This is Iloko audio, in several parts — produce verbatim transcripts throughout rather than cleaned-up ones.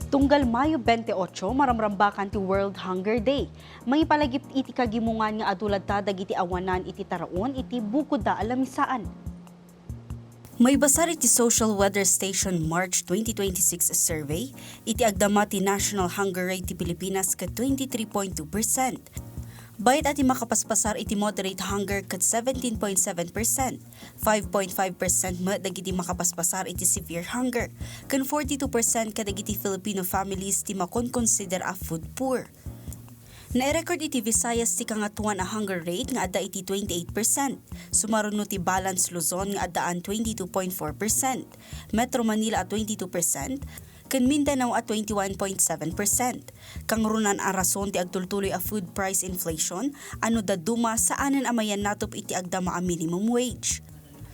Tunggal Mayo twenty-eight, maramrambakan ti World Hunger Day. Mangipalagip iti kagimongan nga adu latta dagiti awanan iti taraon iti bukodda a lamisaan. Maibasar iti Social Weather Station March twenty twenty-six survey, iti agdama ti national hunger rate ti Pilipinas ket twenty-three point two percent. Bayat a ti makapaspasar iti moderate hunger ket seventeen point seven percent, five point five percent met dagiti makapaspasar iti severe hunger, ken forty-two percent kadagiti Filipino families ti makonkonsider a food poor. Nairecord iti Visayas ti kangatoan a hunger rate nga adda iti twenty-eight percent. Sumaruno ti Balance Luzon nga addaan twenty-two point four percent, Metro Manila a twenty-two percent, ken Mindanao a twenty-one point seven percent. Kangrunan a rason ti agtultuloy a food price inflation, ano dadduma saanen a mayannatop iti agdama a minimum wage.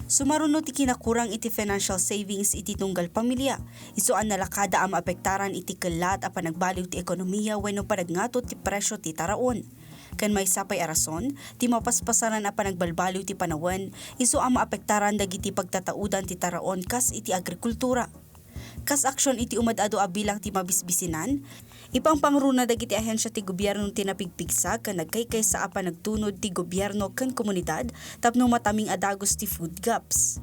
Sumaruno ti kinakurang iti financial savings iti tunggal pamilia, isu a nalakada a maapektaran iti kellat a panagbaliw ti ekonomiya wenno panagngato ti presyo ti taraon. Ken maysa pay a rason, ti mapaspasaran a panagbalbaliw ti panawen, isu a maapektaran dagiti pagtataudan ti taraon kas iti agrikultura. Kas aksion iti umad-adu a bilang ti mabisbisinan, ipangpangruna dagiti ahensia ti gobierno ti napigpigsa ken nagkaykaysa a panagtunod ti gobierno ken komunidad tapno mataming a dagus ti food gaps.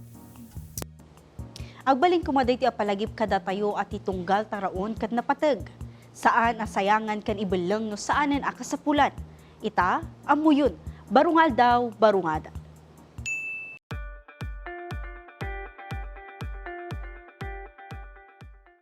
Agbalin koma daytoy a palagip kadatayo a ti tunggal taraon ket napateg. Saan a sayangan ken ibelleng no saanen a kasapulan. Ita, ammoyon, baro nga aldaw, baro nga adat.